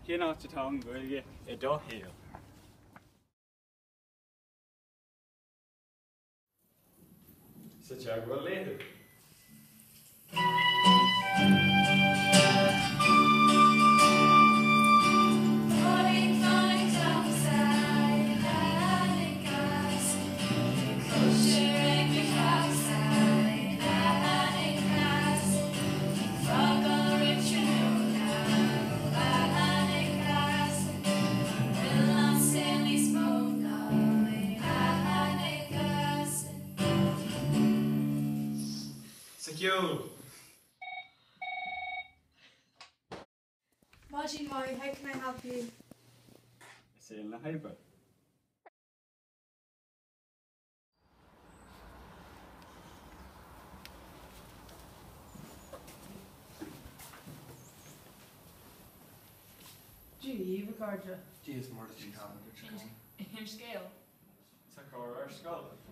Cén áit atá an Ghaeilge i do shaol? Sa teagmháil laethúil. Sa cheol! Maidin mhaith, how can I help you? I saol na hoibre. Dia dhaoibh, a chairde. Dia is Muire duit, a Chalum. Aon scéal? Sa charr ar scoil.